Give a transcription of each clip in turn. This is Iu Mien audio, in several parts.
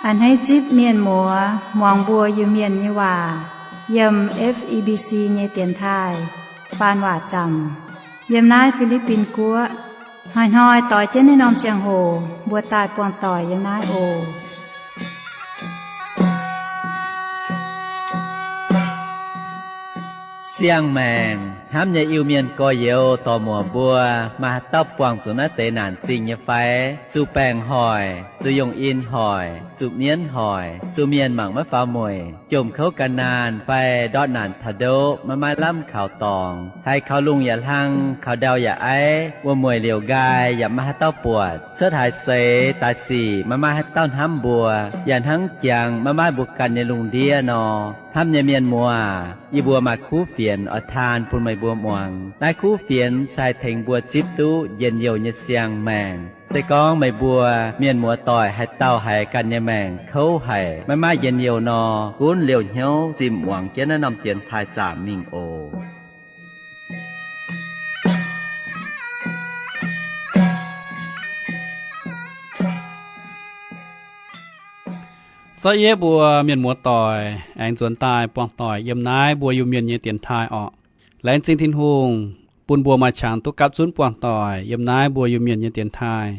A'hneiv zipv mienh muoz muangx mbuo Iu-Mienh nyei waac yiem F E B C nyei dienx taaih faan waac zaamc yiem naaiv Fi^li^bin Guoqv. Hnoi-hnoi doix jienv naaiv norm ziangh hoc mbuo daaih buangh doic yiem naaiv oc. Siang-maengc hnamv nyei Iu-Mienh gorx-youz dorc-muoc mbuo, maaih haaix dauh buangh zuqc naaiv deix naanc zingh nyei fai? Zuqc baengc hoic, zuqc yongh in hoic, zuqc mienv hoic, zuqc mienh mangc maiv faaux mueic, jomc kouv gan naanh fai ndortv naanc taux ndoqv maiv maaih lamh kaux dorngx, haiz kaux lungh yaac hlang, kaux ndau yaac aiv, wuom-mueic liouc nqaai yaac maiv maaih haaix dauh buatc, cuotv haaix seix daaih sic maiv maaih haaix dauh hnamv mbuo, yaac hnangv jangx maiv maaih mbuo ganh nyei lungh ndiev nor. Hnamv nyei mienh muoz, yie mbuo maaih kuv fienx oix taan bun meih mbuo muangx. Naaiv kuv fienx se haih tengx mbuo zipv duqv njien-youh nyei siang-maengc. Se gorngv meih mbuo mienh muoz-doic haaix dauh haiz ganh nyei maengc kouv haic, maiv maaih njien-youh nor, gunv liouh hnyouv zimh muangx jienv naaiv norm dienx taaih zaamc mingh oc. Zorqv yie mbuo mienh muoz-doic aengx nzuonx daaih buangh doic yiem naaiv mbuo Iu-Mienh nyei dienx taaih orqc. Laengz zingh Tin-Hungh bun mbuo maaih qangx duqv gapv zunv buangh doic yiem naaiv mbuo Iu-Mienh nyei dienx taaih.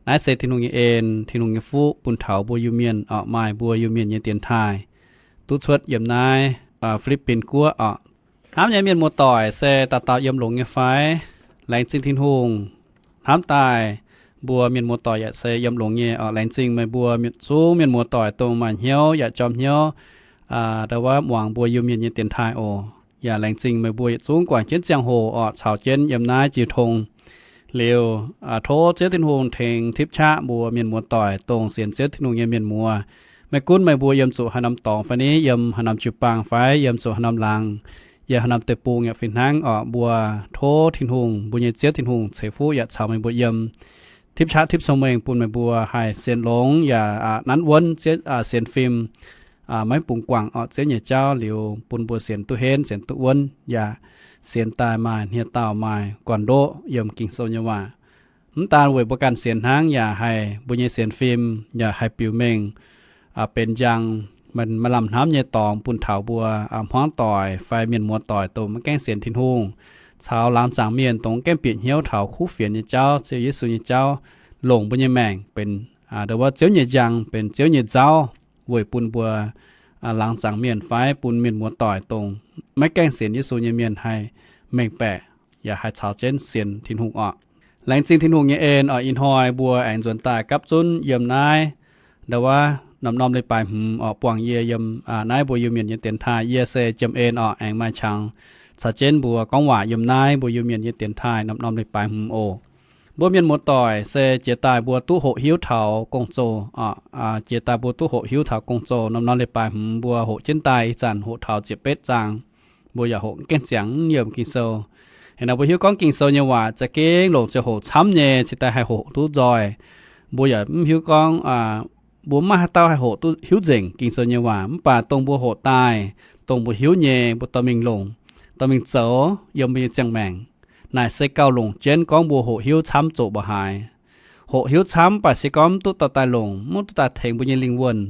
Naaiv se Tin-Hungh nyei en, Tin-Hungh nyei fuqv bun taux mbuo Iu-Mienh orqc, maaih mbuo Iu-Mienh nyei dienx taaih duqv cuotv yiem naaiv Fi^li^bin Guoqv orqc. Hnamv nyei mienh muoz-doic se dauh dauh yiem longx nyei fai? Laengz zingh Tin-Hungh. Hnamv daaih mbuo mienh muoz-doic yaac se yiem longx nyei orqc. Laengz zingh meih mbuo zungv mienh muoz-doic dongh maaih hnyouv yaac jorm hnyouv ndau wuov muangx mbuo Iu-Mienh nyei dienx taaih oc. Yaac laengz zingh meih mbuo yietc zungv guangc jienv ziangh hoc orqc, caux jienv yiem naaiv jiu tong. Liuz, tov Ziouv Tin-Hungh tengx tipv qaqv mbuo mienh muoz-doic dongh sienx Ziouv Tin-Hungh nyei mienh muoz. Maiv gunv meih mbuo yiem zuqc haaix norm dorngx fai ni, yiem haaix norm jiu-baang fai yiem zuqc haaix norm laangz, yiem haaix norm deic-bung yaac fih hnangv orqc, mbuo tov Tin-Hungh, mbuo nyei Ziouv Tin-Hungh ceix fuqv yaac caux meih mbuo yiem, tipv qaqv tipv cong-mengh bun meih mbuo haih sienx longx yaac nanv wuonv sienx fim, maiv bungx guangc orqc Ziouv nyei jauv liuz bun mbuo sienx duqv henv, sienx duqv wuonv, yaac sienx daaih maaih hniev-daauh, maaih gorn-ndoqv yiem Ging-Sou nyei waac. Mv daan weic mbuo ganh sienx hnangv, yaac haih mbuo nyei sienx fim yaac haih biux mengh benx njang, maaih lamh hnamv nyei dorngx bun taux mbuo hmuangv doic fai mienh muoz-doic dongh maiv gaengh sienx Tin-Hungh, caux laangz zaangc mienh dongh maiv gaengh bieqc hnyouv taux kuv fienx nyei jauv, Ziouv Yesu nyei jauv, longc mbuo nyei maengc benx, ndau wuov, Ziouv nyei njang, benx Ziouv nyei nzauv, weic bun mbuo laangz zaangc mienh fai bun mienh muoz-doic dongh maiv gaengh sienx Yesu nyei mienh haih mengh baeqc, yaac haih caux jienv sienx Tin-Hungh orqc. Laengz zingh Tin-Hungh nyei en orqc, ih hnoi mbuo aengx nzuonx daaih gapv zunv yiem naaiv, ndau wuov, norm-norm leiz-baaix hmz orqc, buangh yie yiem naaiv mbuo Iu-Mienh nyei dienx taaih. Yie se Jiem En orqc, aengx maaih qangx caux jienv mbuo gorngv waac yiem naaiv mbuo Iu-Mienh nyei dienx taaih norm-norm leiz-baaix hmz oc. Mbuo mienh muoz-doic se jiex daaih mbuo duqv hoqc hiuv taux gong-zoh orqc, jiex daaih mbuo duqv hoqc hiuv taux gong-zoh. Norm-norm leiz-baaix hmz mbuo hoqc jienv daaih ih zanc hoqc taux ziepc betv zaang, mbuo yaac hoqc gaengh ziangx yiem Ging-Sou. Haaix nor mbuo hiuv gorngv Ging-Sou nyei waac za'gengh longc ziangh hoc camv nyei cingx daaih haih hoqc duqv nzoih. Mbuo yaac mv hiuv gorngv mbuo mv maaih haaix dauh haih hoqc duqv hiuv nzengc Ging-Sou nyei waac. Mv baac dongh mbuo hoqc daaih, dongh mbuo hiuv nyei, mbuo dorh mingh longc, dorh mingh zoux yiem mbuo nyei ziangh maengc. Naaic se gauh longc jienv gorngv mbuo hoqc hiuv camv zoqc mbuo haaix. Hoqc hiuv camv mv baac se gorngv mv duqv dorh daaih longc, mv duqv daaih tengx mbuo nyei lingh wuonh,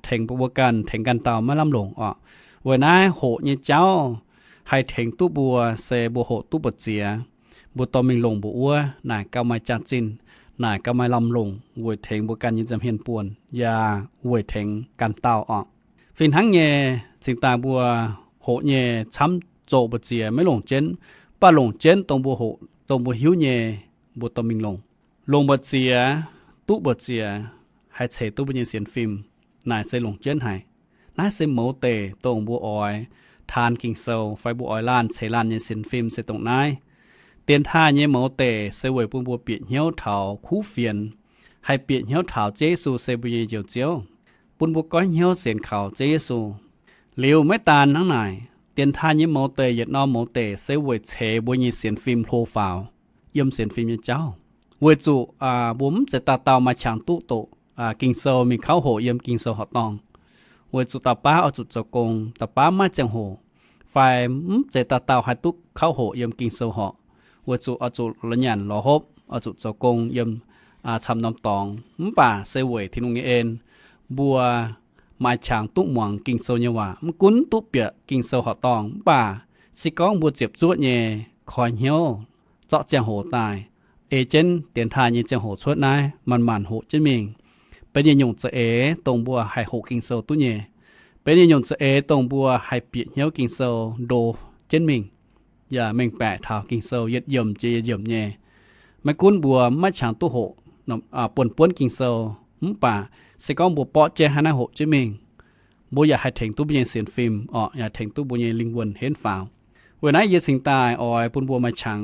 tengx mbuo ganh, tengx ganh dauh maiv lamh longc orqc. Weic naaiv hoqc nyei jauv haih tengx duqv mbuo se mbuo hoqc duqv mbu'ziex, mbuo dorh mingh longc mbuo wuov, naaic gauh maaih jaax-zinh, naaic gauh maaih lamh longc weic tengx mbuo ganh nyei nza'hmien buonc, yaac weic tengx ganh dauh orqc. Fih hnangv nyei, cingx daaih mbuo hoqc nyei camv zoqc mbu'ziex maiv longc jienv, mv baac longc jienv dongh mbuo hoqc, dongh mbuo hiuv nyei, mbuo dorh mingh longc. Longc mbu'ziex, duqv mbu'ziex, haih ceix duqv mbuo nyei sienx fim, naaic se longc jienv haic. Naaiv se mouz deic dongh mbuo oix taan Ging-Sou fai mbuo oix laanh ceix laanh nyei sienx fim se dongh naaiv. Dienx taaih nyei mouz deic se weic bun mbuo bieqc hnyouv taux kuv fienx, haih bieqc hnyouv taux Ziouv Yesu se mbuo nyei Njoux Ziouv, bun mbuo goiv hnyouv sienx kaux Ziouv Yesu. Liuz maiv daan hnangv naaic, dienx taaih nyei mouz deic yietc norm mouz deic se weic ceix mbuo nyei sienx fim hlo faaux yiem sienx fim nyei jauv. Weic zuqc mbuo mv zeiz dauh dauh maaih qangx duqv doqc Ging-Sou mingh kauv hoqc yiem Ging-Sou horqc dorngh. Weic zuqc dauh baav oix zuqc zoux gong, dauh baav maiv ziangh hoc, fai mv zeiz dauh dauh haih duqv kauv hoqc yiem Ging-Sou horqc. Weic zuqc oix zuqc la'nyanc lorz hopv, oix zuqc zoux gong yiem camv norm dorngx. Mv baac se weic Tin-Hungh nyei en, mbuo maaih qangx duqv muangx Ging-Sou nyei waac. Mv gunv duqv bieqc Ging-Sou horqc dorngh mv baac se gorngv mbuo ziepc zuoqv nyei koi hnyouv zorqv ziangh hoc daaih, ei jienv dienx taaih nyei ziangh hoc cuotv naaiv manc-manc hoqc jienv mingh. Benx yietc nyungc za'eix dongh mbuo haih hoqc Ging-Sou duqv nyei. Benx yietc nyungc za'eix dongh mbuo haih bieqc hnyouv Ging-Sou ndo jienv mingh, yaac mengh baeqc taux Ging-Sou yietc yiemc jiex yietc yiemc nyei. Maiv gunv mbuo maiv qangx duqv hoqc buonv-buonv Ging-Sou, mv baac se gorngv mbuo borqv jienv hnangv naaiv hoqc jienv mingh, mbuo yaac haih tengx duqv mbuo nyei sienx fim orqc, yaac tengx duqv mbuo nyei lingh wuonh henv faaux. Weic naaiv yie cingx daaih oix bun mbuo maaih qangx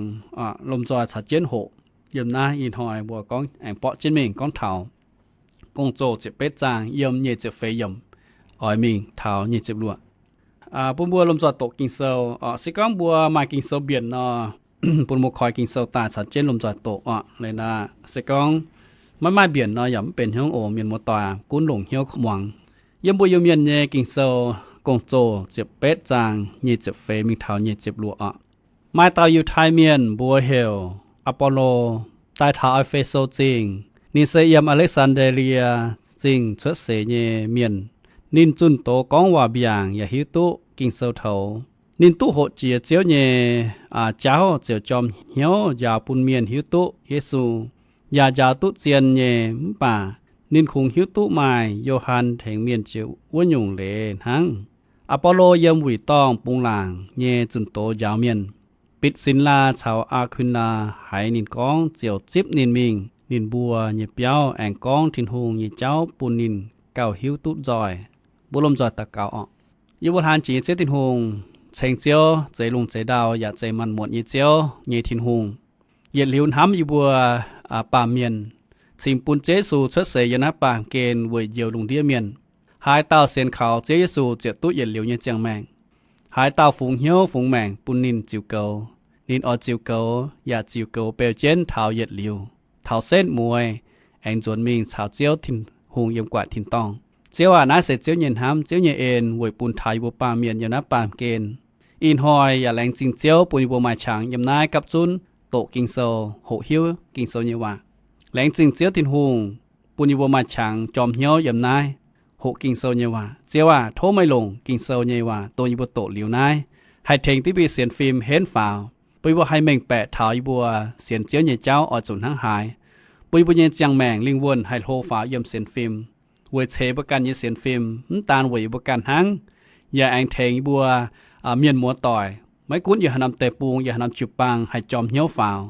lomh nzoih caux jienv hoqc. Yiem naaiv ih hnoi mbuo gorngv aengx borqv jienv mingh gorngv taux Gong-Zoh ziepc betv zaang yiem nyic ziepc feix yiemc oix mingh taux nyic ziepc luoqc. Bun mbuo lomh nzoih doqc Ging-Sou orqc. Se gorngv mbuo maaih Ging-Sou mbienc nor, bun mbuo koi Ging-Sou daaih caux jienv lomh nzoih doqc orqc. Leiz naaic se gorngv maiv maaih mbienc nor yaac mv benx hnyouv oc. Mienh muoz-doic, gunv longc hnyouv muangx. Yiem mbuo Iu-Mienh nyei Ging-Sou, Gong-Zoh ziepc betv zaang nyic ziepc feix mingh taux nyic ziepc luoqc orqc. Maaih dauh Yiutai Mienh mbuox heuc Apollo, daaih taux E^fe^so Zingh. Ninh se yiem Aa^lekv^saan^nde^lie Zingh cuotv seix nyei mienh. Ninh zunh doz gorngv waac mbiaangc yaac hiuv duqv Ging-Sou toux. Ninh duqv hoqc jiex Ziouv nyei jauv ziouc jorm hnyouv njaaux bun mienh hiuv duqv Yesu, yaac njaaux duqv zien nyei. Mv baac ninh kungx hiuv duqv maaih Yo^han tengx mienh jiex wuov nyungc leiz hnangv. Apollo yiem wuic dorngh bungx laangc nyei zunh doz njaaux mienh. Bitc Sinx^laa caux Aa^kun^laa haiz ninh gorngv ziouc zipv ninh mingh ninh mbuo nyei biauv, aengx gorngv Tin-Hungh nyei jauv bun ninh gauh hiuv duqv nzoih. Mbuo lomh nzoih daux gaux orqc. Yie mbuo hlang jiex nyei Ziouv Tin-Hungh, ceng Ziouv, zeix lungh zeix ndau yaac zeix maanc muotc nyei Ziouv nyei Tin-Hungh. Yietc liuz hnamv yie mbuo baamh mienh, cingx bun Ziouv Yesu cuotv seix yiem naaiv baamh gen weic njoux lungh ndiev mienh. Haaix dauh sienx kaux Ziouv Yesu ziouc duqv yietc liuz nyei ziangh maengc. Haaix dauh fungx hnyouv fungx maengc bun ninh ziux goux, ninh oix ziux goux yaac ziux goux beu jienv taux yietc liuz, taux setv mueiz, aengx nzuonx mingh caux Ziouv Tin-Hungh yiem gu'nguaaic tin-dorngh. Ziouv aac, naaiv se Ziouv nyei hnamv, Ziouv nyei en weic bun taux yie mbuo baamh mienh yiem naaiv baamh gen. Ih hnoi yaac laengz zingh Ziouv bun yie mbuo maaih qangx yiem naaiv gapv zunv doqc Ging-Sou, hoqc hiuv Ging-Sou nyei waac. Laengz zingh Ziouv Tin-Hungh bun yie mbuo maaih qangx jorm hnyouv yiem naaiv hoqc Ging-Sou nyei waac. Ziouv aac, tov meih longc Ging-Sou nyei waac dongh yie mbuo doqc liuz naaiv haih tengx duqv mbuo sienx fim henv faaux, bun yie mbuo haih mengh baeqc taux yie mbuo sienx Ziouv nyei jauv oix zuqc hnangv haaix, bun yie mbuo nyei ziangh maengc lingh wuonh haih hlo faaux yiem sienx fim, weic ceix mbuo ganh nyei sienx fim, mv daan weic yie mbuo ganh hnangv, yaac aengx tengx yie mbuo mienh muoz-doic, maiv gunv yiem haaix norm deic-bung, yiem haaix norm jiu-baang, haih jorm hnyouv faaux.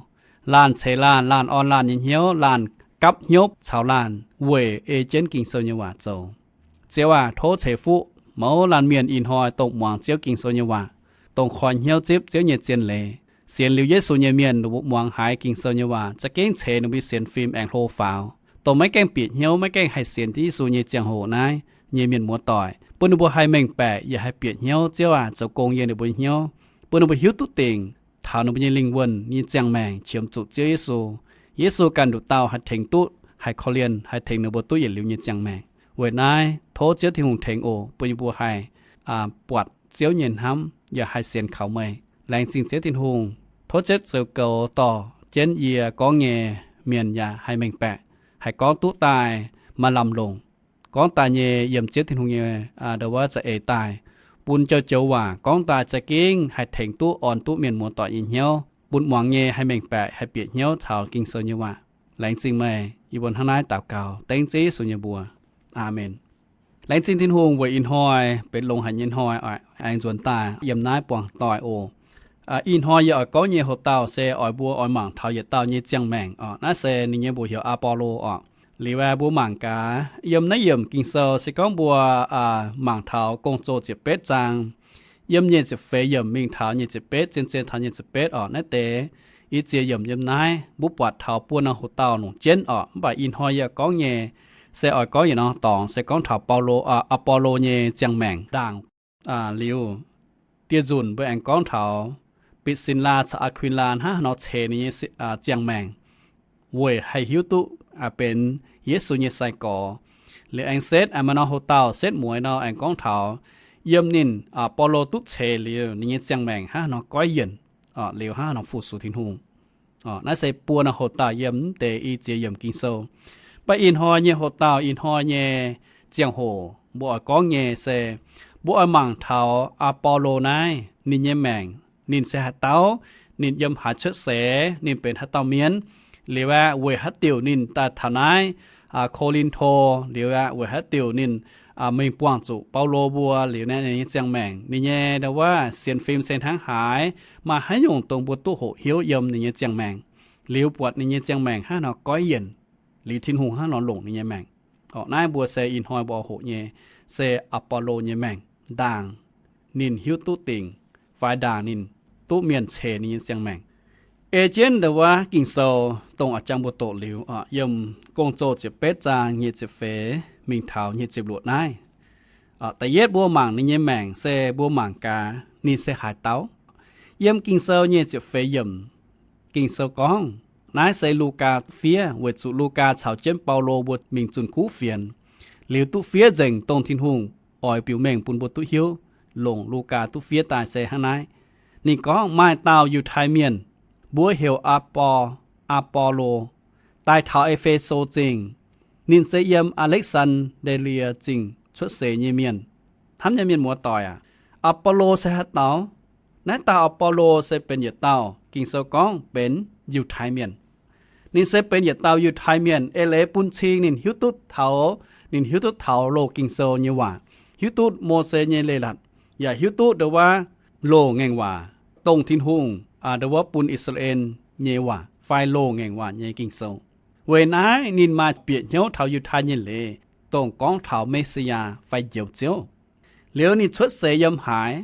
Laanh ceix laanh, laanh orn laanh nyei hnyouv, laanh gapv hnyouv caux laanh weic ei jienv Ging-Sou nyei waac zoux. Ziouv aac, tov ceix fuqv mouz laanh mienh ih hnoi dongh muangx Ziouv Ging-Sou nyei waac, dongh koi hnyouv zipv Ziouv nyei zien leiz. Sienx liuz Yesu nyei mienh, ninh mbuo muangx haiz Ging-Sou nyei waac za'gengh ceix ninh mbuo nyei sienx fim aengx hlo faaux. Dongh maiv gaengh bieqc hnyouv, maiv gaengh haih sienx Yesu nyei ziangh hoc naaiv nyei mienh muoz-doic, bun ninh mbuo haih mengh baeqc yaac haih bieqc hnyouv. Ziouv aac, zoux gong yiem ninh mbuo nyei hnyouv, bun ninh mbuo hiuv duqv dingc taux ninh mbuo nyei lingh wuonh nyei ziangh maengc qiemx zuqc Ziouv Yesu. Yesu ganh nduqc dauh haih tengx duqv, haih korv-lienh, haih tengx ninh mbuo duqv yietc liuz nyei ziangh maengc. Weic naaiv tov Ziouv Tin-Hungh tengx oc, bun yie mbuo haih buatc Ziouv nyei hnamv yaac haih sienx kaux meih. Laengz zingh Ziouv Tin-Hungh. Tov Ziouv zoux goux dorh jienv yie gorngv nyei mienh yaac haih mengh baeqc, haih gorngv duqv daaih maaih lamh longc, gorngv daaih nyei yiem Ziouv Tin-Hungh nyei ndo wuov za'eix daaih, bun joux-joux waac gorngv daaih za'gengh haih tengx duqv orn duqv mienh muoz-doic nyei hnyouv, bun muangx nyei haih mengh baeqc, haih bieqc hnyouv taux Ging-Sou nyei waac. Laengz zingh meih. Yie mbuo hnangv naaiv daux gaux dengv Ziouv Yesu nyei mbuox. Aamen. Laengz zingh Tin-Hungh weic ih hnoi benx longx haic nyei hnoi aengx nzuonx daaih yiem naaiv buangh doic oc. Ih hnoi yie oix gorngv nyei hoc dauh se oix mbuo oix mangc taux yietc dauh nyei ziangh maengc oc. Naaiv se ninh nyei mbuox heuc Apollo oc. Liuz aeqv, mbuo mangc gaax yiem naaiv yiemc Ging-Sou se gorngv mbuo mangc taux Gong-Zoh ziepc betv zaang, yiem nyic ziepc feix yiemc mingh taux nyic ziepc betv, zien-zien taux nyic ziepc betv oc. Naaiv deix i ziex yiemc yiem naaiv mbuo buatc taux buo norm hoc dauh longc jienv oc. Mv baac ih hnoi yie gorngv nyei se oix gorngv yietc norm dorngx se gorngv taux Baulo, Apollo nyei ziangh maengc ndaangc. Liuz, dieh nzunc mbuo aengx gorngv taux Bit^sin^laa caux Aa^kuin^laa hnangv haaix nor ceix ninh nyei ziangh maengc weic haih hiuv duqv benx Yesu nyei sai-gorx. Liuz aengx setv maaih norm hoc dauh setv mueiz nor aengx gorngv taux yiem ninh, Baulo duqv ceix liuz ninh nyei ziangh maengc hnangv haaix nor goiv yienc, liuz hnangv haaix nor fu-sux Tin-Hungh. Naaiv se buo norm hoc dauh yiem mv deix i ziex yiemc Ging-Sou. Mv baac ih hnoi nyei hoc dauh, ih hnoi nyei ziangh hoc mbuo oix gorngv nyei se, mbuo oix mangc taux Apollo naaiv ninh nyei maengc, ninh se haaix dauh, ninh yiem haaix cuotv seix, ninh benx haaix dauh mienh, liuz aeqv, weic haaix diuc ninh daaih taux naaiv Ko^lin^to, liuz aeqv, weic haaix diuc ninh mingh buangh zuqc Baulo mbuo, liuz naaiv ninh nyei ziangh maengc, ninh nyei ndo wuov sienx fim se hnangv haaix, maaih haaix nyungc dongh mbuo duqv hoqc hiuv yiem ninh nyei ziangh maengc, liuz buatc ninh nyei ziangh maengc hnangv nor goiv yienc, liuz Tin-Hungh hnangv nor longc ninh nyei maengc. Orqc, naaiv mbuo se ih hnoi mbuo hoqc nyei se Apollo nyei maengc, ndaangc ninh hiuv duqv dingc fai ndaangc ninh duqv mienh ceix ninh nyei ziangh maengc. Ei jienv ndo wuov Ging-Sou dongh a'jang mbuo doqc liuz, yiem Gong-Zoh ziepc betv zaang nyei ziepc feix mingh taux nyei ziepc luoqc naaiv. Da'yietv mbuo mangc ninh nyei maengc se mbuo mangc gaax ninh se haaix dauh. Yiem Ging-Sou nyei ziepc feix yiemc, Ging-Sou gorngv, naaiv se Lugaa fiev weic zuqc Lugaa caux jienv Baulo mbuo mingh zunh kuv fienx, liuz duqv fiev nzengc dongh Tin-Hungh oix biux mengh bun mbuo duqv hiuv, longc Lugaa duqv fiev daaih se hnangv naaiv. Ninh gorngv, maaih dauh Yiutai Mienh, mbuo heuc Apol, Apollo, daaih taux E^fe^so Zingh. Ninh se yiem Aa^lekv^saan^nde^lie Zingh cuotv seix nyei mienh. Hnamv nyei mienh muoz-doic aac, Apollo se haaix dauh? Naaiv dauh Apollo se benx yietc dauh, Ging-Sou gorngv benx Yiutai Mienh. Ninh se benx yietc dauh Yiutai Mienh, eix leiz bun cing ninh hiuv duqv taux, ninh hiuv duqv taux Loz-Ging-Sou nyei waac, hiuv duqv Mose nyei Leiz-Latc, yaac hiuv duqv ndo wuov Loz-Ngaengc Waac, dongh Tin-Hungh ndo wuov bun I^saa^laa^en nyei waac fai Loz-Ngaengc Waac nyei Ging-Sou. Weic naaiv ninh maaih bieqc hnyouv taux Yiutai nyei leiz, dongh gorngv taux Me^si^yaa fai Njoux Ziouv. Liuz ninh cuotv seix yiem haaix?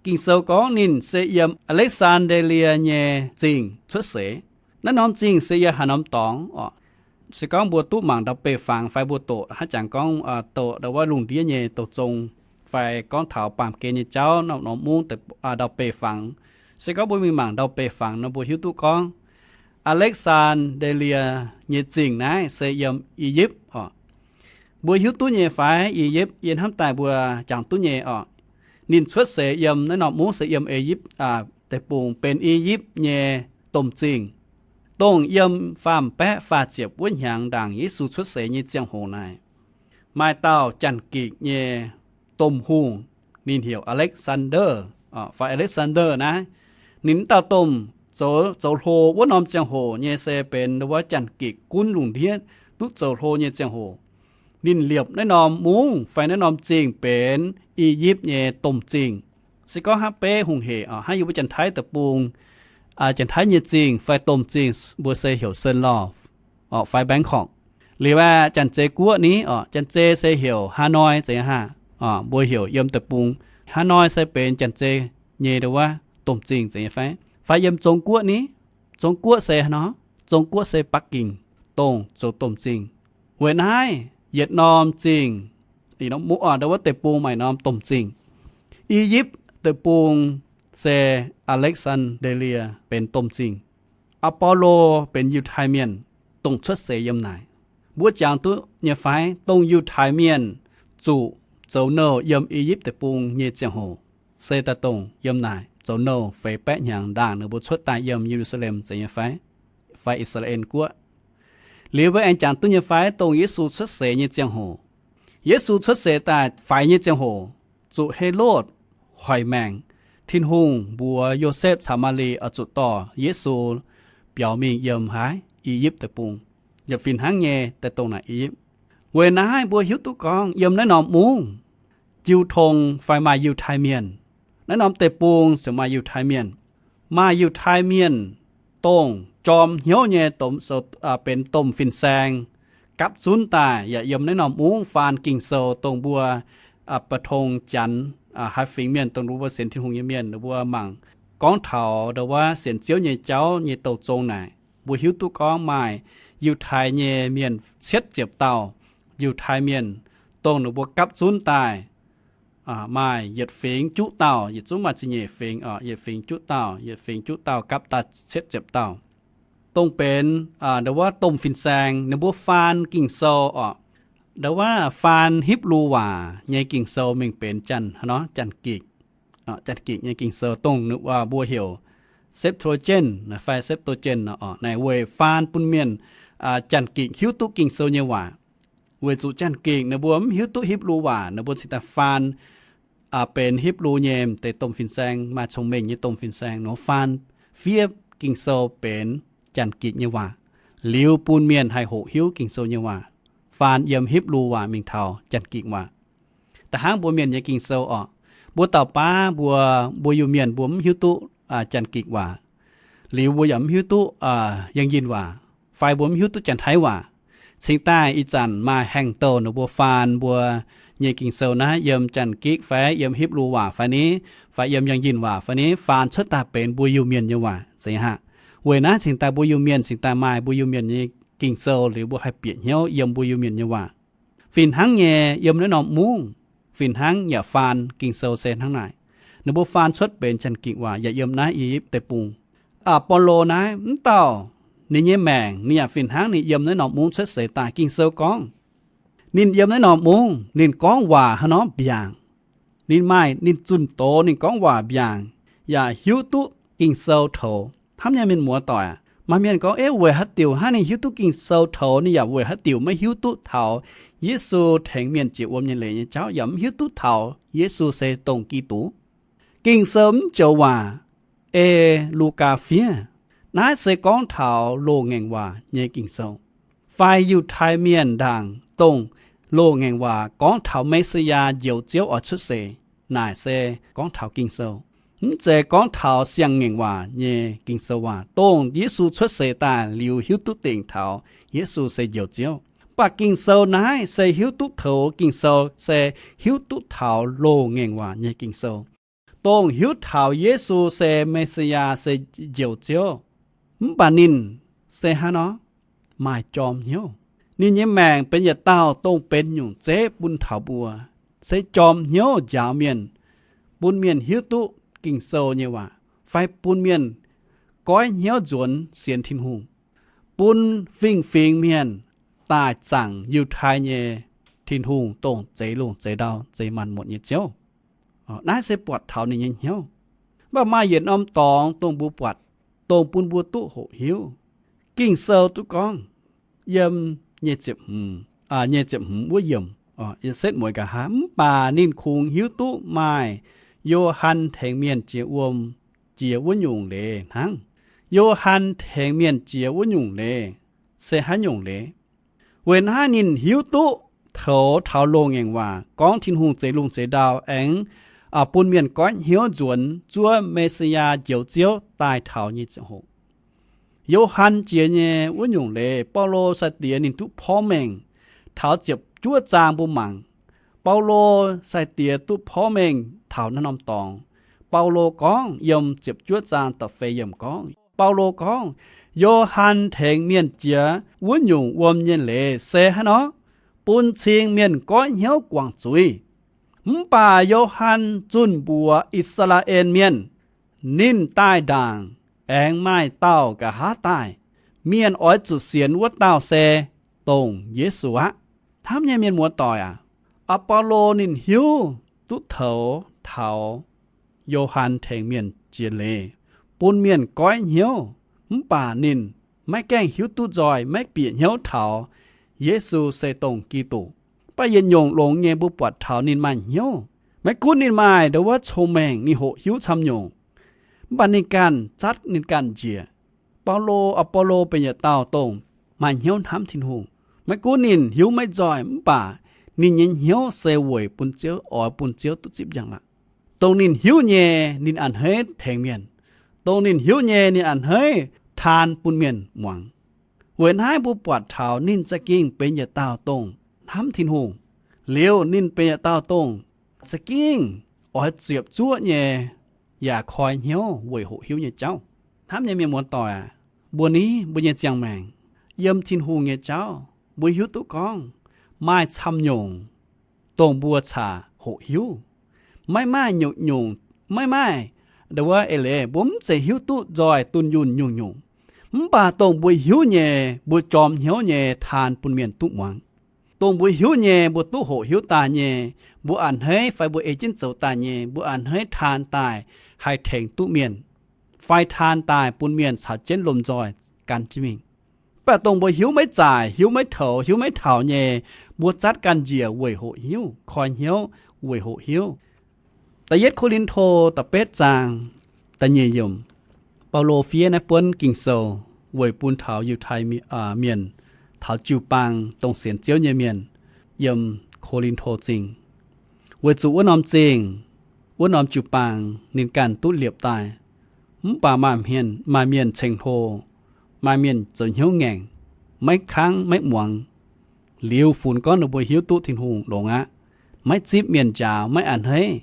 Ging-Sou gorngv ninh se yiem Aa^lekv^saan^nde^lie nyei Zingh cuotv seix. Naaiv norm zingh se yiem haaix norm dorngx orqc? Se gorngv mbuo duqv mangc ndau-beih fangx fai mbuo doqc hnangv jangx gorngv doqc ndo wuov lungh ndiev nyei douz zong fai gorngv taux baamh gen nyei jauv norm-norm mungv ndau-beih fangx, se gorngv mbuo mingh mangc ndau-beih fangx nor mbuo hiuv duqv gorngv Aa^lekv^saan^nde^lie nyei zingh naaiv se yiem I^yipv orqc. Mbuo hiuv duqv nyei fai? I^yipv yie hnamv daaih mbuo jangx duqv nyei orqc. Ninh cuotv seix yiem naaiv norm mungv se yiem I^yipv deic-bung, benx I^yipv nyei domh zingh, dongh yiem faam baeqv faah ziepc wuov hnyangx ndaangc Yesu cuotv seix nyei ziangh hoc naaic, maaih dauh Janx-Gikc nyei domh hungh, ninh heuc Aa^lekv^saan^nde fai Alexander naaiv. Ninh wuov dauh domh zoux, zoux hlo wuov norm ziangh hoc nyei se benx wuov Janx-Gikc gunv lungh ndiev duqv zoux hlo nyei ziangh hoc. Ninh liepc naaiv norm mungv fai naaiv norm zingh benx I^yipv nyei domh zingh. Se gorngv hnangv beiv hungh hec orqc, hnangv yie mbuo Janx-Taiv deic-bung, Janx-Taiv nyei zingh fai domh zingh mbuo se heuc Sen Lorh orqc fai Baengkok. Liuz aeqv, Janx-Zei guoqv ni orqc, Janx-Zei se heuc Hanoi zeiz nyei hnangv. Mbuo heuc yiem deic-bung Hanoi se benx Janx-Zei nyei ndo wuov domh zingh zeiz nyei fai? Fai yiem Zong guoqv ni? Zong guoqv se haaix nor? Zong guoqv se Bắc Kinh, dongh zoux domh zingh. Weic naaiv yietc norm zingh, ndo wuov deic-bung maaih norm domh zingh. I^yipv deic-bung se Aa^lekv^saan^nde^lie benx domh zingh. Apollo benx Yiutai Mienh, dongh cuotv seix yiem naaic. Mbuo jangx duqv nyei fai? Dongh Yiutai Mienh zuqc zoux nouh yiem I^yipv deic-bung nyei ziangh hoc, se daaih dongh yiem naaic zoux nouh feix baeqv hnyangx ndaangc ninh mbuo cuotv daaih yiem Ye^lu^saa^lem zeiz nyei fai? Fai I^saa^laa^en guoqv. Liuz mbuo aengx jangx duqv nyei fai dongh Yesu cuotv seix nyei ziangh hoc? Yesu cuotv seix daaih faix nyei ziangh hoc, zuqc Helotv hoic maengc, Tin-Hungh mbuox Yosepv caux Maa^li oix zuqc dorh Yesu biaux mingh yiem haaix? I^yipv Deic-Bung. Yietc fih hnangv nyei daaih dongh naaic I^yipv. Weic naaiv mbuo hiuv duqv gorngv yiem naaiv norm mungv jiu tong fai maaih Yiutai Mienh. Naaiv norm deic-bung ziouc maaih Yiutai Mienh. Maaih Yiutai Mienh dongh jorm hnyouv nyei, benx domh fin-saeng gapv zunv daaih yaac yiem naaiv norm mungv faan Ging-Sou dongh mbuo ba'tong Janx, haaix fingx mienh dongh mbuo sienx Tin-Hungh nyei mienh, mbuo mangc gorngv taux ndo wuov sienx Ziouv nyei jauv nyei douh zong naaic, mbuo hiuv duqv gorngv maaih Yiutai nyei mienh cietv ziepc dauh. Yiutai mienh dongh ninh mbuo gapv zunv daaih maaih yietc fingx juqv dauh, yietc zungv maaih ziepc nyeic fingx, yietc fingx juqv dauh, yietc fingx juqv dauh gapv daaih cietv ziepc dauh. Dongh benx ndo wuov domh fin-saeng ninh mbuo faan Ging-Sou oc. Ndo wuov faan Hipv^lu Waac nyei Ging-Sou mingh benx Janx, haaix nor, Janx-Gikc. Janx-Gikc nyei Ging-Sou dongh mbuo heuc Septuagint fai Septuagint oc, naaic weic faan bun mienh Janx-Gikc hiuv duqv Ging-Sou nyei waac. Weic zuqc Janx-Gikc ninh mbuo mv hiuv duqv Hipv^lu Waac, ninh mbuo cingx daaih faan benx Hipv^lu nyei m'deix domh fin-saeng, maaih cong-mengh nyei domh fin-saeng nor faan fiev Ging-Sou benx Janx-Gikc nyei waac, liuz bun mienh haih hoqc hiuv Ging-Sou nyei waac, faan yiem Hipv^lu Waac mingh taux Janx-Gikc waac. Da'hnangv mbuo Mienh nyei Ging-Sou orqc, mbuo dauh baav mbuo, mbuo Iu-Mienh mbuo mv hiuv duqv Janx-Gikc waac, liuz mbuo yaac mv hiuv duqv Yangh Yinh waac, fai mbuo mv hiuv duqv Janx-Taiv waac. Cingx daaih ih zanc maaih haengh douh ninh mbuo faan mbuo nyei Ging-Sou naaiv yiem Janx-Gikc fai yiem Hipv^lu Waac fai ni, fai yiem Yangh Yinh waac fai ni, faan cuotv daaih benx mbuo Iu-Mienh nyei waac zeiz aqv. Weic naaiv cingx daaih mbuo Iu-Mienh cingx daaih maaih mbuo Iu-Mienh nyei Ging-Sou liuz mbuo haih bieqc hnyouv yiem mbuo Iu-Mienh nyei waac. Fih hnangv nyei, yiem naaiv norm mungv fih hnangv yaac faan Ging-Sou se hnangv naaic. Ninh mbuo faan cuotv benx Janx-Gikc waac yaac yiem naaiv I^yipv Deic-Bung. Aa, Baulo naaiv mv dauh, ninh nyei maengc ninh yaac fih hnangv ninh yiem naaiv norm mungv cuotv seix daaih. Ging-Sou gorngv, ninh yiem naaiv norm mungv ninh gorngv waac hnangv nor mbiaangc. Ninh maaih, ninh zunh doz ninh gorngv waac mbiaangc, yaac hiuv duqv Ging-Sou toux. Hnamv nyei mienh muoz-doic aac, maaih mienh gorngv, Ov, weic haaix diuc hnangv ninh hiuv duqv Ging-Sou toux, ninh yaac weic haaix diuc maiv hiuv duqv taux Yesu tengx mienh jiex wuom nyei leiz nyei jauv, yaac mv hiuv duqv taux Yesu se dongh Giduc? Ging-Sou mv joux waac, ei Lugaa fiev, naaiv se gorngv taux loz-ngaengc waac nyei Ging-Sou. Fai Yiutai Mienh ndaangc dongh loz-ngaengc waac gorngv taux Me^si^yaa, Njoux Ziouv, oix cuotv seix, naaic se gorngv taux Ging-Sou. Mv zeiz gorngv taux siang-ngaengc waac nyei Ging-Sou waac, dongh Yesu cuotv seix daaih liuz hiuv duqv dingc taux Yesu se Njoux Ziouv. Mv baac Ging-Sou naaiv se hiuv duqv toux, Ging-Sou se hiuv duqv taux loz-ngaengc waac nyei Ging-Sou, dongh hiuv taux Yesu se Me^si^yaa, se Njoux Ziouv. Mv baac ninh se hnangv nor, maaih jorm hnyouv. Ninh nyei maengc benx yietc dauh dongh benx nyungc zeiv bun taux mbuo, se jorm hnyouv njaaux mienh, bun mienh hiuv duqv Ging-Sou nyei waac, fai bun mienh goiv hnyouv nzuonx sienx Tin-Hungh, bun fingx-fingx mienh daaih zaangc Yiutai nyei Tin-Hungh, dongh zeix lungh zeix ndau, zeix maanc muotc nyei Ziouv. Naaiv se buatc taux ninh nyei hnyouv. Mv baac maaih yietc norm dorngx dongh mbuo buatc, dongh bun mbuo duqv hoqc hiuv. Ging-Sou duqv gorngv yiem nyic ziepc hmz, nyic ziepc hmz wuov yiemc, setv mueiz nqa'haav, Mv baac ninh kungx hiuv duqv maaih Yo^han tengx mienh jiex wuom jiex wuov nyungc leiz hnangv. Yo^han tengx mienh jiex wuov nyungc leiz se haaix nyungc leiz? Weic naaiv ninh hiuv duqv toux taux loz-ngaengc waac gorngv Tin-Hungh zeix lungh zeix ndau aengx bun mienh goiv hnyouv nzuonx zuov Me^si^yaa, Njoux Ziouv, daaih taux nyei ziangh hoc. Yo^han jiex nyei wuov nyungc leiz, Baulo sai-diex ninh duqv porv mengh taux ziepc juov zaang mbuo mangc. Baulo sai-diex duqv porv mengh taux naaiv norm dorngx. Baulo gorngv yiem ziepc juov zaang da'feix yiemc gorngv, Baulo gorngv, Yo^han tengx mienh jiex wuov nyungc wuom nyei leiz se haaix nor? Bun cing mienh goiv hnyouv guangc zuiz. Mv baac Yo^han zunh mbuox I^saa^laa^en Mienh, ninh daaih ndaangc, aengx maaih dauh nqa'haav daaih. Mienh oix zuqc sienx wuov dauh se dongh Yesu aqv. Hnamv nyei mienh muoz-doic aac, Baulo ninh hiuv duqv toux taux Yo^han tengx mienh jiex leiz, bun mienh goiv hnyouv. Mv baac ninh maiv gaengh hiuv duqv nzoih, maiv bieqc hnyouv taux Yesu se dongh Giduc. Mv baac yietc nyungc longx nyei mbuo buatc taux ninh maaih hnyouv. Maiv gunv ninh maaih ndo wuov cong-mengh, ninh hoqc hiuv camv nyungc, mv baac ninh ganh zatv ninh ganh njiec. Baulo, Baulo benx yietc dauh dongh maaih hnyouv hnamv Tin-Hungh. Maiv gunv ninh hiuv maiv nzoih, mv baac ninh nyei hnyouv se weic bun Ziouv, oix bun Ziouv duqv zipv njang-laangc. Dongh ninh hiuv nyei, ninh a'hneiv tengx mienh. Dongh ninh hiuv nyei, ninh a'hneiv taan bun mienh muangx. Weic naaiv mbuo buatc taux ninh za'gengh benx yietc dauh dongh hnamv Tin-Hungh. Liuz ninh benx yietc dauh dongh za'gengh oix ziepc zuoqv nyei yaac koi hnyouv weic hoqc hiuv nyei jauv. Hnamv nyei mienh muoz-doic aac, mbuo ni, mbuo nyei ziangh maengc yiem Tin-Hungh nyei jauv, mbuo hiuv duqv gorngv maaih camv nyungc dongh mbuo caqv hoqc hiuv. Maiv maaih nyungc-nyungc, maiv maaih, ndo wuov eix leiz mbuo mv zeiz hiuv duqv nzoih dunh yunh nyungc-nyungc. Mv baac dongh mbuo hiuv nyei, mbuo jorm hnyouv nyei taan bun mienh duqv muangx. Dongh mbuo hiuv nyei, mbuo duqv hoqc hiuv daaih nyei, mbuo a'hneiv fai mbuo ei jienv zoux daaih nyei, mbuo a'hneiv taan daaih haih tengx duqv mienh, fai taan daaih bun mienh caux jienv lomh nzoih gan jienv mingh. Mv baac dongh mbuo hiuv maiv zaaic, hiuv maiv toux, hiuv maiv taux nyei, mbuo zatv ganh njiec weic hoqc hiuv, koi hnyouv weic hoqc hiuv. Da'yietv Ko^lin^to da'betv zaang da'nyeic yiemc, Baulo fiev naaiv buonv Ging-Sou weic bun taux Yiutai Mienh, taux jiu-baang dongh sienx Ziouv nyei mienh yiem Ko^lin^to Zingh. Weic zuqc wuov norm zingh, wuov norm jiu-baang ninh ganh duqv liepc daaih, mv baac maaih mienh ceng-hlo, maaih mienh zoux hnyouv ngaengc, maiv kangv maiv muangx. Liuz funx gorngv ninh mbuo hiuv duqv Tin-Hungh longx aqv, maiv zipv mienh njaaux, maiv a'hneiv.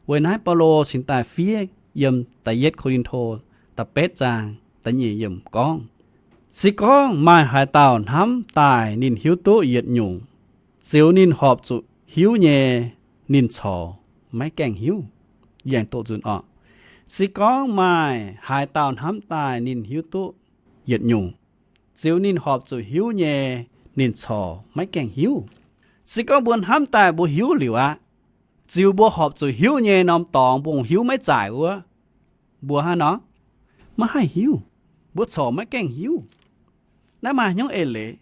Weic naaiv Baulo cingx daaih fiev yiem da'yietv Ko^lin^to da'betv zaang da'nyeic yiemc gorngv, Se gorngv maaih haaix dauh hnamv daaih ninh hiuv duqv yietc nyungc, ziux ninh horpc zuqc hiuv nyei, ninh corc maiv gaengh hiuv. Yangh doqc nzunc oc. Se gorngv maaih haaix dauh hnamv daaih ninh hiuv duqv yietc nyungc, ziux ninh horpc zuqc hiuv nyei, ninh corc maiv gaengh hiuv. Se gorngv mbuo hnamv daaih mbuo hiuv liuz aqv, ziux mbuo horpc zuqc hiuv nyei norm dorngx, mbuo hiuv maiv zaaic wuov, mbuo hnangv nor maiv haih hiuv. Mbuo corc maiv gaengh hiuv. Naaiv maaih haaix nyungc eix leiz?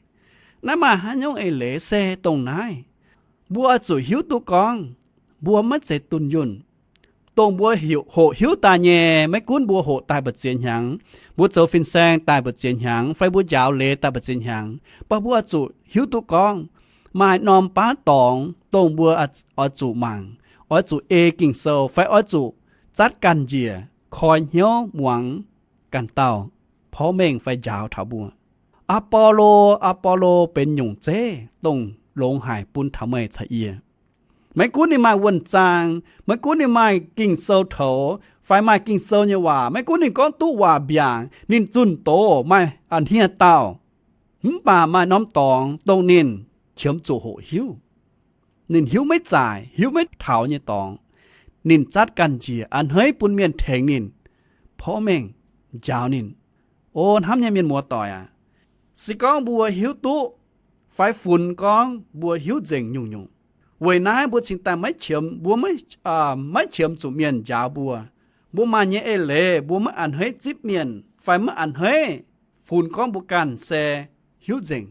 Naaiv maaih haaix nyungc eix leiz? Se dongh naaiv, mbuo oix zuqc hiuv duqv gorngv mbuo maiv zeiz dunh yunh. Dongh mbuo hoqc hiuv daaih nyei, maiv gunv mbuo hoqc daaih mbu'ziex hnyangx, mbuo zoux fin-saeng daaih mbu'ziex hnyangx, fai mbuo njaaux leiz daaih mbu'ziex hnyangx, mv baac mbuo oix zuqc hiuv duqv gorngv maaih norm baav dorngx dongh mbuo oix zuqc mangc, oix zuqc ei Ging-Sou, fai oix zuqc zatv ganh njiec koi hnyouv muangx ganh dauh porv mengh fai njaaux taux mbuo. Aa^bo^lo, Aa^bo^lo benx nyungc zeiv dongh longx haic bun taux meih caux yie. Maiv gunv ninh maaih wuonh zaang, maiv gunv ninh maaih Ging-Sou toux fai maaih Ging-Sou nyei waac, maiv gunv ninh gorngv duqv waac mbiaangc, ninh zunh doz maaih a'hniev dauh, mv baac maaih norm dorngx dongh ninh qiemx zuqc hoqc hiuv. Ninh hiuv maiv zaaic, hiuv maiv taux nyei dorngx, ninh zatv ganh njiec a'hneiv bun mienh tengx ninh, porv mengh njaaux ninh. O hnamv nyei mienh muoz-doic aac, se gorngv mbuo hiuv duqv fai funx gorngv mbuo hiuv nzengc nyungc-nyungc, weic naaiv mbuo cingx daaih maiv qiemx, mbuo maiv qiemx zuqc mienh njaaux mbuo. Mbuo maaih nyei eix leiz mbuo maiv a'hneiv zipv mienh fai maiv a'hneiv funx gorngv mbuo ganh se hiuv nzengc.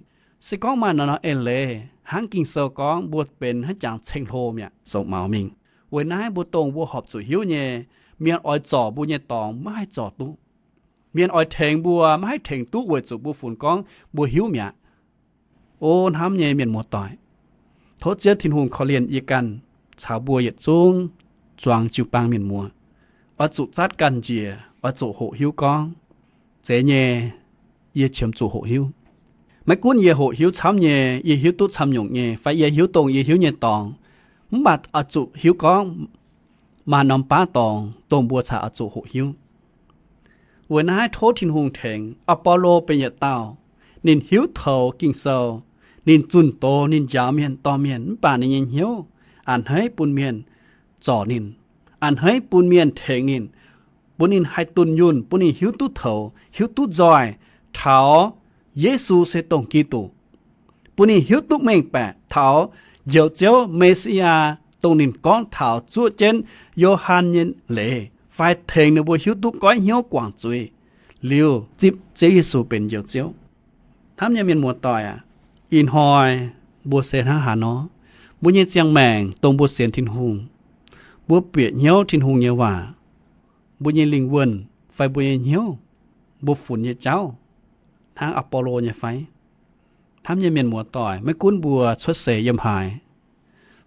Se gorngv maaih norm-norm eix leiz hnangv Ging-Sou gorngv, mbuo benx hnangv jangx ceng-hlo mi'aqv, zoux maux mingh. Weic naaiv mbuo dongh mbuo horpc zuqc hiuv nyei, mienh oix zorc mbuo nyei dorngx maiv haih zorc duqv. Mienh oix tengx mbuo maiv haih tengx duqv weic zuqc mbuo funx gorngv mbuo hiuv mi'aqv. O hnamv nyei mienh muoz-doic, tov Ziouv Tin-Hungh korv-lienh yie ganh caux mbuo yietc zungv zuangx jiu-baang mienh muoz, oix zuqc zatv ganh njiec, oix zuqc hoqc hiuv gorngv, Zeiz nyei, yie qiemx zuqc hoqc hiuv. Maiv gunv yie hoqc hiuv camv nyei, yie hiuv duqv camv nyungc nyei, fai yie hiuv dongh yie hiuv nyei dorngx, mv baac oix zuqc hiuv gorngv maaih norm baav dorngx dongh mbuo caux oix zuqc hoqc hiuv. Weic naaiv tov Tin-Hungh tengx. Aa^bo^lo benx yietc dauh, ninh hiuv toux Ging-Sou, ninh zunh doz, ninh njaaux mienh dorh mienh, mv baac ninh nyei hnyouv a'hneiv bun mienh zorc ninh, a'hneiv bun mienh tengx ninh, bun ninh haih dunh yunh, bun ninh hiuv duqv toux, hiuv duqv nzoih taux Yesu se dongh Giduc, bun ninh hiuv duqv mengh baeqc taux Njoux Ziouv, Me^si^yaa, dongh ninh gorngv taux zuoqv jienv Yo^han nyei leiz, fai tengx ninh mbuo hiuv duqv goiv hnyouv guangc zuiz liuz zipv Ziouv Yesu benx Njoux Ziouv. Hnamv nyei mienh muoz-doic aac, ih hnoi mbuo se hnangv haaix nor? Mbuo nyei ziangh maengc dongh mbuo sienx Tin-Hungh, mbuo bieqc hnyouv Tin-Hungh nyei waac, mbuo nyei lingh wuonh fai mbuo nyei hnyouv, mbuo funx nyei jauv hnangv Aa^bo^lo nyei fai? Hnamv nyei mienh muoz-doic, maiv gunv mbuo cuotv seix yiem haaix,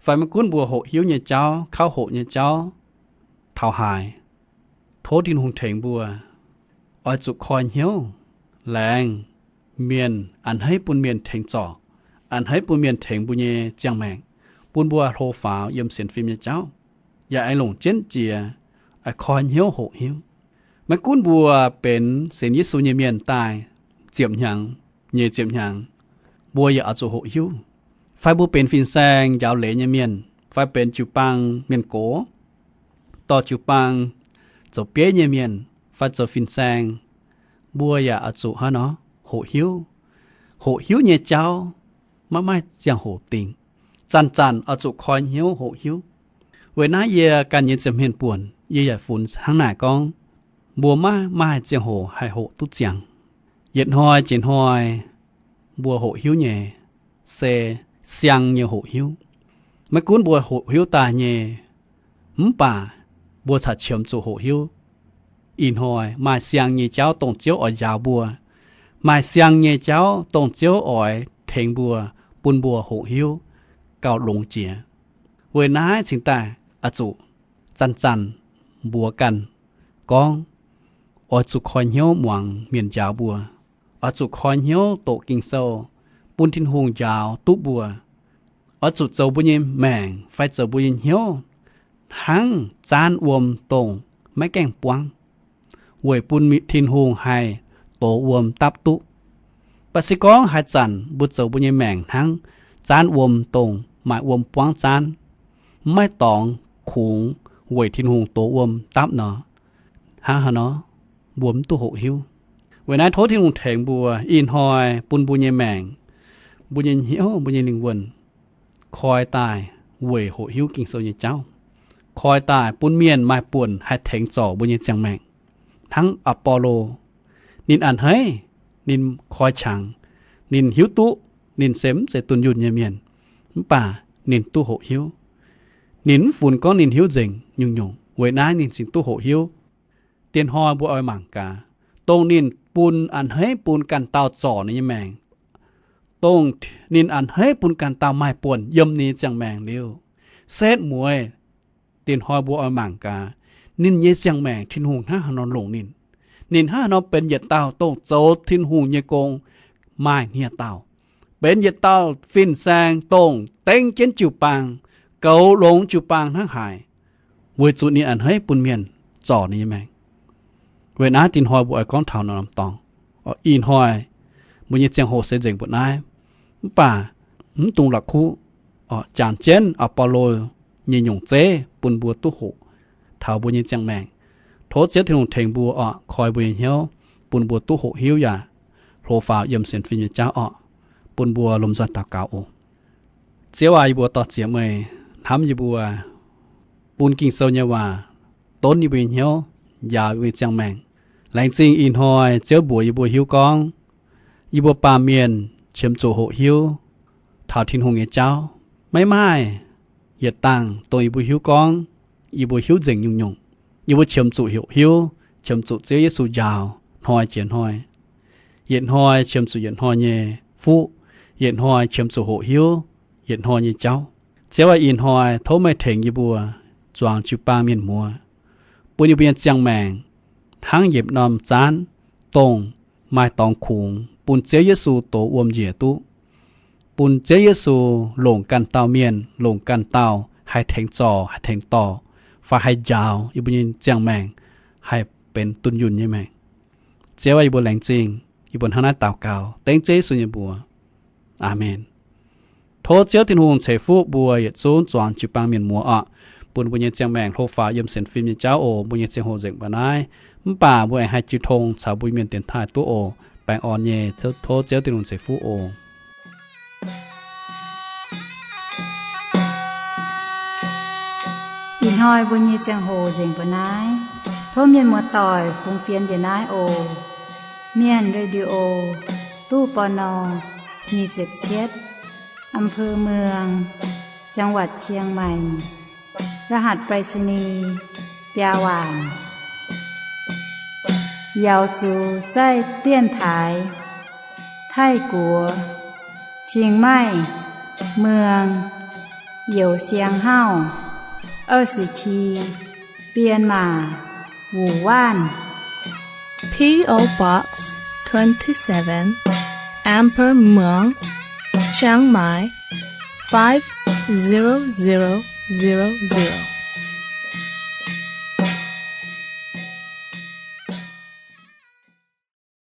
fai maiv gunv mbuo hoqc hiuv nyei jauv, kauv hoqc nyei jauv taux haaix, tov Tin-Hungh tengx mbuo oix zuqc koi hnyouv, laengz mienh, a'hneiv bun mienh tengx zorc, a'hneiv bun mienh tengx mbuo nyei ziangh maengc, bun mbuo hlo faaux yiem sienx fim nyei jauv, yaac aengx longc jienv jiex, aengx koi hnyouv hoqc hiuv. Maiv gunv mbuo benx sienx Yesu nyei mienh daaih ziepc hnyangx nyei ziepc hnyangx, mbuo yaac oix zuqc hoqc hiuv. Fai mbuo benx fin-saeng njaaux leiz nyei mienh, fai benx jiu-baang mienh gox, dorh jiu-baang zoux bieiv nyei mienh, fai zoux fin-saeng, mbuo yaac oix zuqc hnangv nor hoqc hiuv. Hoqc hiuv nyei jauv maiv maaih ziangh hoc dingc. Zanc-zanc oix zuqc koi hnyouv hoqc hiuv. Weic naaiv yie ganh nyei ziepc hmien buonc yie yaac funx hnangv naaic gorngv, mbuo maiv maaih ziangh hoc haih hoqc duqv ziangx. Yietc hnoi jiex hnoi, mbuo hoqc hiuv nyei se siang nyei hoqc hiuv. Maiv gunv mbuo hoqc hiuv daaih nyei, mv baac mbuo corc qiemx zuqc hoqc hiuv. Ih hnoi maaih siang nyei jauv dongh Ziouv oix njaaux mbuo. Maaih siang nyei jauv dongh Ziouv oix tengx mbuo, bun mbuo hoqc hiuv gauh longx jiex. Weic naaiv cingx daaih oix zuqc zanc-zanc mbuox ganh gorngv, oix zuqc koi hnyouv muangx mienh njaaux mbuo. Oix zuqc koi hnyouv doqc Ging-Sou, bun Tin-Hungh njaaux duqv mbuo. Oix zuqc zoux mbuo nyei maengc fai zoux mbuo nyei hnyouv hnangv zaanv wuom dongh maiv gaengh buangv, weic bun Tin-Hungh haih dox wuom dapv duqv. Baac se gorngv haaix zanc mbuo zoux mbuo nyei maengc hnangv zaanv wuom dongh maaih wuom buangv zaanv, maiv dorngx kungx weic Tin-Hungh dox wuom dapv nor, hnangv haaix nor mbuo mv duqv hoqc hiuv. Weic naaiv tov Tin-Hungh tengx mbuo ih hnoi bun mbuo nyei maengc, mbuo nyei hnyouv, mbuo nyei lingh wuonh koi daaih weic hoqc hiuv Ging-Sou nyei jauv, koi daaih bun mienh maaih buonc haih tengx zorc mbuo nyei ziangh maengc. Hnangv Apollo, ninh a'hneiv, ninh koi qangx, ninh hiuv duqv ninh se mv zeiz dunh yunh nyei mienh, mv baac ninh duqv hoqc hiuv. Ninh mv funx gorngv ninh hiuv nzengc nyungc-nyungc, weic naaiv ninh cingx duqv hoqc hiuv. Diex hnoi mbuo oix mangc gaax, dongh ninh bun a'hneiv bun ganh dauh zorc ninh nyei maengc, dongh ninh a'hneiv bun ganh dauh maaih buonc yiem ninh nyei ziangh maengc liuz, setv mueiz, diex hnoi mbuo oix mangc gaax, ninh nyei ziangh maengc Tin-Hungh hnangv haaix nor longc ninh. Ninh hnangv haaix nor benx yietc dauh dongh zoux Tin-Hungh nyei gong maaih hniev-daauh, benx yietc dauh fin-saeng dongh dengv jienv jiu-baang, goux longx jiu-baang hnangv haaix, weic zuqc ninh a'hneiv bun mienh zorc ninh nyei maengc. Weic naaiv diex hnoi mbuo oix gorngv taux norm-norm dorngx. Ih hnoi mbuo nyei ziangh hoc se nzengc mbuoqc naaiv, mv baac mv dungx la'kuqv, jangx jienv Apollo nyei nyungc zeiv bun mbuo duqv hoqc taux mbuo nyei ziangh maengc. Tov Ziouv Tin-Hungh tengx mbuo oc, koi mbuo nyei hnyouv, bun mbuo duqv hoqc hiuv yaac hlo faaux yiem sienx fim nyei jauv oc. Bun mbuo lomh nzoih daux gaux oc. Ziouv aac, yie mbuo dor-ziec meih hnamv yie mbuo, bun Ging-Sou nyei waac donv yie mbuo nyei hnyouv, njaaux yie mbuo nyei ziangh maengc. Laengz zingh ih hnoi Ziouv mbuox yie mbuo hiuv gorngv, yie mbuo baamh mienh qiemx zuqc hoqc hiuv taux Tin-Hungh nyei jauv. Maiv maaih yietc dangh dongh yie mbuo hiuv gorngv yie mbuo hiuv nzengc nyungc-nyungc. Yie mbuo qiemx zuqc hoqc hiuv, qiemx zuqc Ziouv Yesu njaaux hnoi jiex hnoi. Yietc hnoi qiemx zuqc yietc hnoi nyei fuqv, yietc hnoi qiemx zuqc hoqc hiuv yietc hnoi nyei jauv. Ziouv aac, ih hnoi tov meih tengx yie mbuo zuangx jiu-baang mienh muoz, bun yie mbuo nyei ziangh maengc hnangv yietc norm zaanv, dongh maaih dorngx kungx bun Ziouv Yesu dox wuom njiec duqv, bun Ziouv Yesu longc ganh dauh mienh, longc ganh dauh haih tengx zorc, haih tengx dorh, fai haih njaaux yie mbuo nyei ziangh maengc haih benx dunh yunh nyei maengc. Ziouv aac, yie mbuo laengz zingh. Yie mbuo hnangv naaiv daux gaux dengv Ziouv Yesu nyei mbuox. Aamen. Tov Ziouv Tin-Hungh ceix fuqv mbuo yietc zungv zuangx jiu-baang mienh muoz oc, bun mbuo nyei ziangh maengc hlo faaux yiem sienx fim nyei jauv oc. Mbuo nyei ziangh hoc nzengc mbuoqc naaiv, mv baac mbuo aengx haih jiu tong caux mbuo mienh dienx taaih duqv oc. Baengh orn nyei, tov Ziouv Tin-Hungh ceix fuqv oc. Ih hnoi mbuo nyei ziangh hoc nzengc mbuoqc naaiv. Tov mienh muoz-doic fungx fienx njiec naaiv oc. Mienh Radio, ตู้ ปณ. nyic ziepc cietv, อำเภอเมือง จังหวัดเชียงใหม่ รหัสไปรษณีย์ biaa waanc. 瑶族在电台 Taiv-Guoqv, Chiang Mai, เมือง Youh Siang Hauv, ยี่สิบสี่ Bienh Maac, Wuh Waanv. P O Box twenty-seven, Amber Muang, Chiang Mai, five zero zero zero zero.